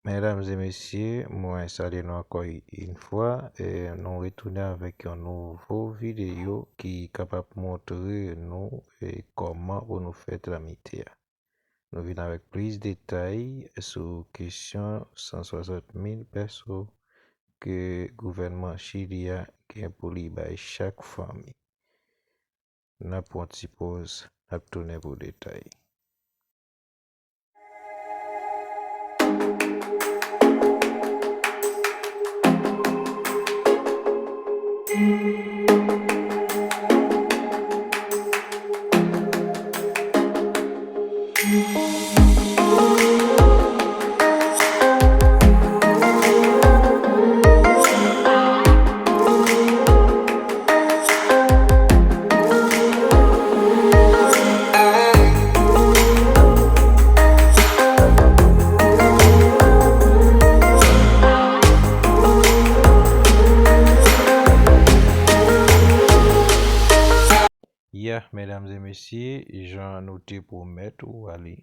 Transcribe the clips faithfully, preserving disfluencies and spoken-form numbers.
Medam e mesye, mwen salye nou ankò yon fwa. E nou retounen avèk yon nouvo videyo ki kapab montre nou, e, kòman pou nou fè tramite a. Nou vin avèk plis detay sou kesyon san swasant mil peso ke gouvènman Chili a gen pou li bay chak fanmi. N ap pran ti poz, n ap tounen pou detay. Ya, medam e mesye, jan nou te pwomèt ou ale,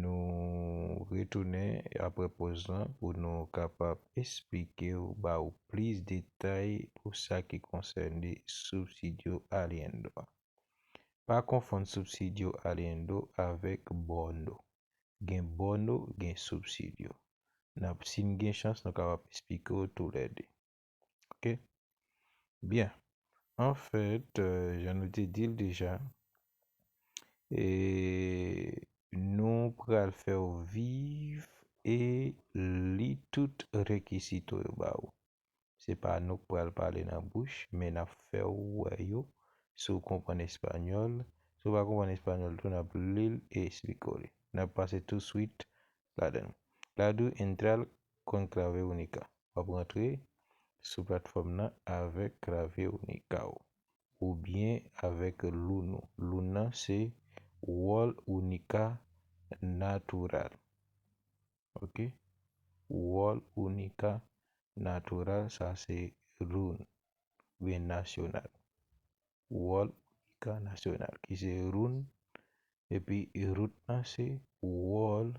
nou retounen apre poz lan pou nou kapab esplike w, ba w plis detay pou sa ki konsène subsidio arriendo a. Pa konfonn subsidio arriendo avèk bono. Gen bono, gen subsidio. N ap, si n gen chans, nou kapab esplike w toulède. Ok? Byen. Anfèt, euh, jan nou te di l deja, e nou pral fè w viv e li tout rekisito yo ba ou. Se pa nou k pral pale nan bouch, men n ap fè w wè yo. Si w konprann espanyòl, si w pa konprann espanyòl tou, n ap li l e esplike w li. N ap pase touswit ladan l. Lado entrar con clave única. W ap rantre sou platfòm nan avèk clave única w, oubyen avèk Luna. Luna se Wall Única Natural. Ok? Wall Única Natural, sa se Run, oubyen nasyonal. Wall Única Nacional, ki se Run, epi route nan se Wall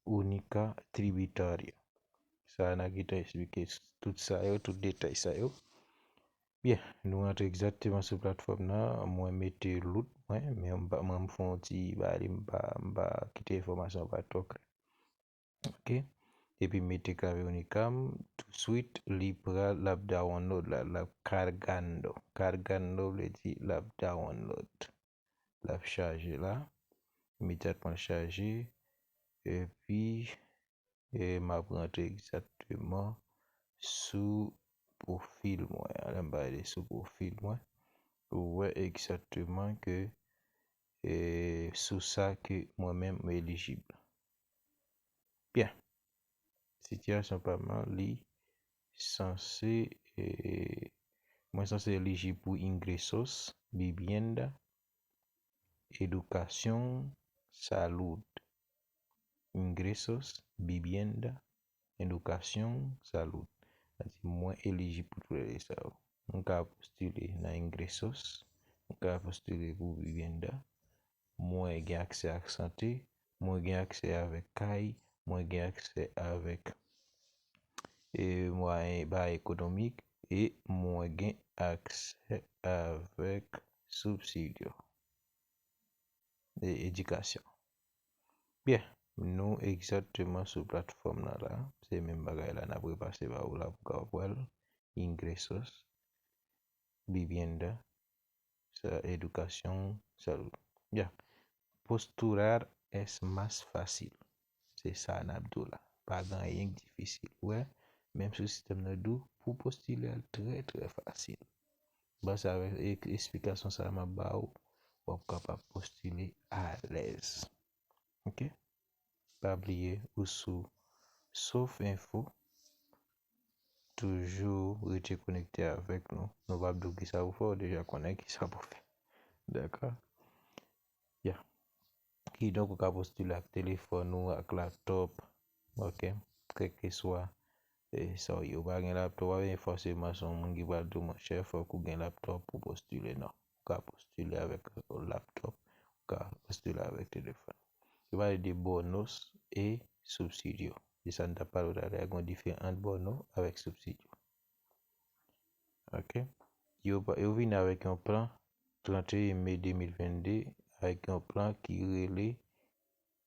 Única Tributaria. Sa n a gentan esplike tout sa yo, tout detay sa yo. Byen, nou rantre egzakteman sou platfòm nan. Mwen mete route mwen, men m pa, mwen m fè yon ti bagay, m pa, m pa kite enfòmasyon pa twò klè. Ok? Epi mete clave única m, touswit li pral, l ap download la, l ap cargando. Cargando vle di l ap download. L ap chaje la. Imedyatman l chaje, epi, e, m ap rantre egzakteman sou pwofil mwen. Lè m pale de sou pwofil mwen, ou wè egzakteman ke, e, sou sa ke mwen menm m elijib. Byen. Sitiyasyon pa m nan, li sanse, e, mwen sanse elijib pou ingresos, vivienda, educación, salud. Ingresos, vivienda, educación, salud. Sa di mwen elijib pou tout lè sa yo. Mwen ka postile nan ingresos, mwen ka postile pou vivienda, mwen gen aksè ak sante, mwen gen aksè avèk kay, mwen gen aksè avèk, e, mwayen ba ekonomik, e mwen gen aksè avèk subsidio e edikasyon. Byen, nou egzakteman sou platfòm nan la. Se menm bagay la, n ap repase ba ou la pou w kapab wè l. Ingresos, vivienda, sa, educación, salud. Ya. Postular es más fácil. Se sa n ap di w la. Pa gen anyen k difisil. Ou wè, menm sou sistèm nan di w, pou postile a trè, trè fasil. Baz avèk e-, esplikasyon sa a m ap ba w, w ap kapab postile alèz. Ok? Pa bliye, ou sou Sof Enfo. Toujou rete konekte avèk nou. Nou p ap di w kisa pou fè, ou deja konnen kisa pou fè. Dakò? Ya. Kidonk, ou ka postile ak telefòn ou, ak laptòp. Ok? Kèlkeswa, e, sa w ye. Ou pa gen laptòp, pa bezwen fòseman se yon moun ki pral di w, monchè, fòk ou gen laptòp pou postile. Non. Ou ka postile avèk laptòp, ou ka postile avèk telefòn. Yo pale de bonos e subsidio. Se sa n t ap pale w talè a, gen yon diferans ant bòno avèk sibsidio. Ok. Yo, yo vini avèk yon plan trannteyen me de mil vennde avèk yon plan ki rele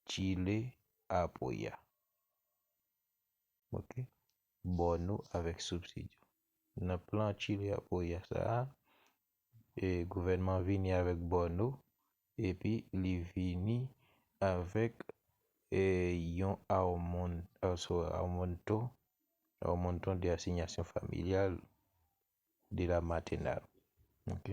Chile Apoya. Ok. Bòno avèk sibsidio. Nan plan Chile Apoya sa a, e, gouvènman vini avèk bòno, epi li vini avèk, e, yon aumento, aumento de asignasyon familyal de la maternal. Ok.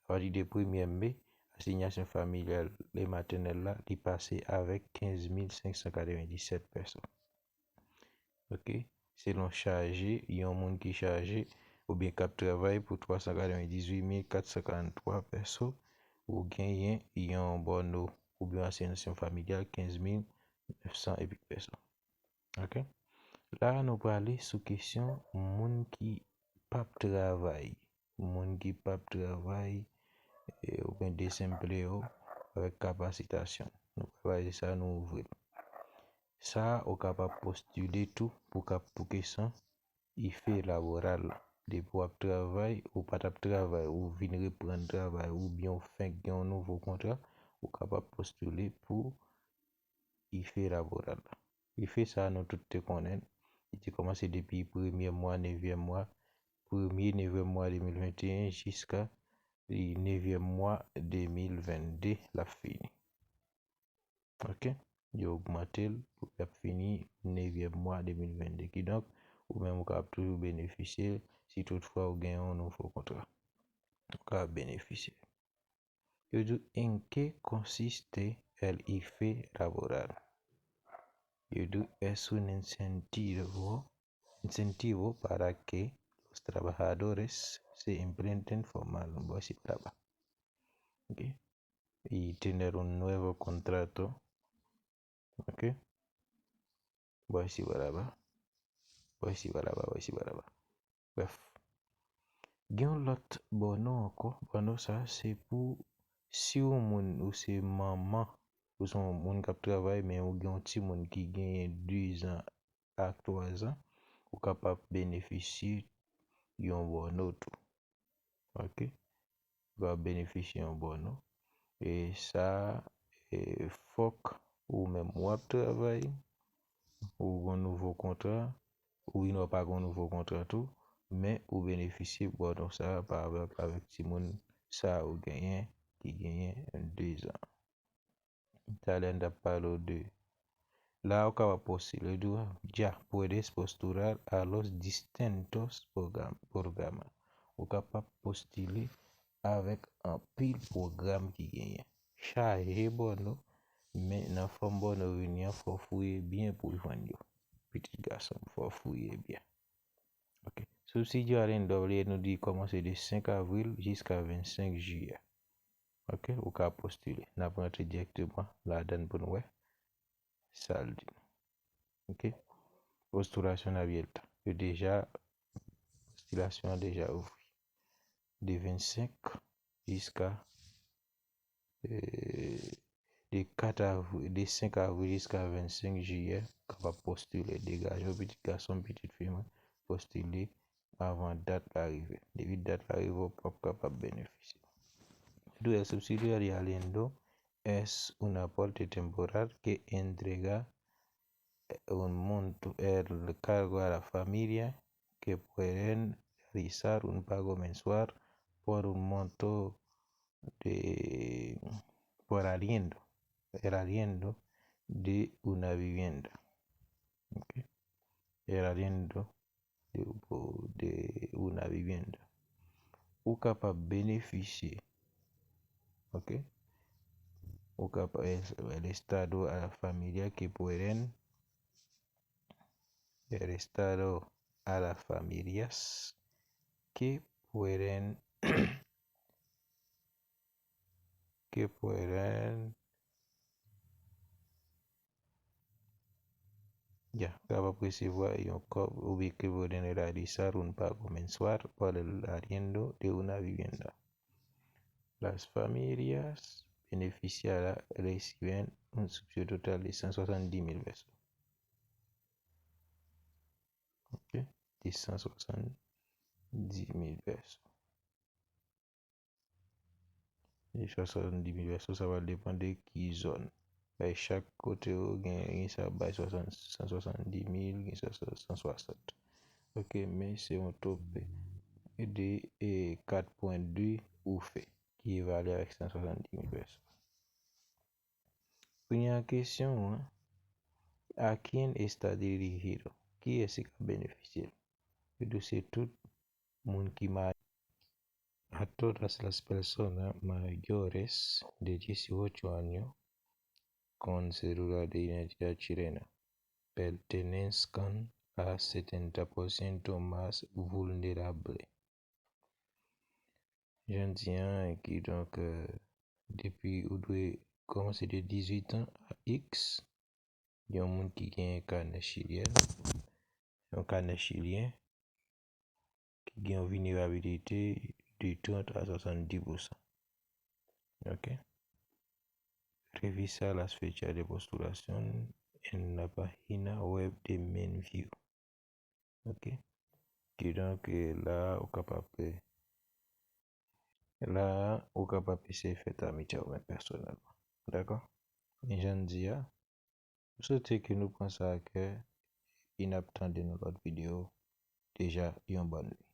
Apati de premye me, asignasyon familyal e matènèl la, li pase avèk kenz mil senk san katrevenndisèt pèsòn. Ok. Selon chaje, yon moun ki chaje oubyen k ap travay pou twa san katrevendizuit mil kat san karanntwa pèso, ou genyen yon bòno oubyen asignasyon familyal kenz mil nèf san epi pèso. Ok. La a, nou prale sou kesyon moun ki p ap travay. Moun ki p ap travay, e, oubyen desempleo avèk kapasitasyon. Nou prale sa, nou ouvri l. Sa a, ou kapab postile tou pou kap-, pou kesyon ife laboral. Depi w ap travay, ou pa t ap travay, ou vin reprann travay, oubyen ou fenk gen yon nouvo kontra, ou kapab postile pou ife laboral la. Ife sa a, nou tout te konnen l. Li te kòmanse depi premye mwa, nevyèm mwa, premye nevyèm mwa de mil venteyen jiska, e, nevyèm mwa de mil vennde, l ap fini. Ok? Yo ogmante l pou l ap fini nevyèm mwa de mil vennde. Kidonk, ou menm ou kapab toujou benefisye l si toutfwa ou gen yon nouvo kontra. Ou kapab benefisye. Yo di w, ¿en qué consiste el ife laboral? Yo di w, es un incentivo, incentivo para que los trabajadores se implanten formal. Bon, se pa la ba. Ok. Y tener un nuevo contrato. Ok. Bon, se pa la ba. Bon, se pa la ba, bon, se pa la ba. Brèf. Gen yon lòt bòno ankò. Bòno sa, se pou si yon moun ou se manman, ou se yon moun k ap travay, men ou gen yon timoun ki genyen dezan ak twazan, ou kapab benefisye yon bòno tou. Ok? Ou kapab benefisye yon bòno. E sa, e, fòk ou menm w ap travay, ou gon nouvo kontra, ou win w pa gon nouvo kontra tou, men ou benefisye bòno sa pa avèk, avèk timoun sa ou genyen ki genyen dezan. Talè n t ap pale w de. La ou kapab postile, li di w, ya puedes postular a los distintos program-, programa. Ou kapab postile avèk anpil pwogram ki genyen. Chaje bòno, men nan fòm bòno vini an, fò w fouye byen pou w jwenn yo. Pitit gason m, fò w fouye byen. Ok. Subsidio arriendo, li nou di kòmanse de senk avril jiska vennsenk jiyè. Ok, ou ka postile. N ap rantre dirèkteman ladan l pou n wè sa l di. Ok. Postulasyon abierta. Yo deja, postilasyon an deja ouvri. De vennsenk jiska, eh, de kat avril, de senk avril jiska vennsenk jiyè, ou kapab postile. Degaje w, pitit gason m, pitit fi mwen, postile avan dat la rive. Depi dat la rive, ou p ap kapab benefisye. Dura subsidio de arriendo es un aporte temporal que entrega un monto, el cargo a la familia que pueden realizar un pago mensual por un monto de, por arriendo, el arriendo de una vivienda. Ok. El arriendo de, de una vivienda. Ou kapab benefisye, ok? Ou kapab, el, el Estado a la familia que pueden, el Estado a las familias que pueden, que pueden, ya, kapab resevwa yon kòb oubyen que pueden realizar un pago mensual por el arriendo de una vivienda. Las familias beneficiadas reciben un subsidio total de cent soixante-dix mil pesos. ki san swasanndimil pèsòn. E swasanndimil pèsòn, sa va depann de ki zòn. Bay chak kote ou gen, gen sa bay swasann, san swasanndimil, gen sa san swasant. Ok, men se yon to de e kat pwen de ou fè, ki evalye avèk san swasanndimil pèsòn. Kounye a kesyon an, ¿a quién está dirigido? Kiyès ki ka benefisye l? Yo di se tout moun ki ma A todas las personas mayores de dieciocho años con cédula de identidad chilena pertenezcan a setenta por ciento más vulnerable. Jan di an, ki donk, euh, depi ou dwe kòmanse de dizuit an a X, yon moun ki gen kanè chilyen, yon kanè chilyen, ki gen yon vilnerabilite de trant a swasanndis pousan. Ok? Revisa las fechas de postulación en la página web de MenView. Ok? Kidonk, eh, la, ou kapab, eh, la, ou kapab eseye fè ta mitan ou menm pèsonèlman. Dakò? Men jan n di a, m swete ke nou pran sa a kè e n ap tande nan lòt videyo. Deja, yon bòn nuit.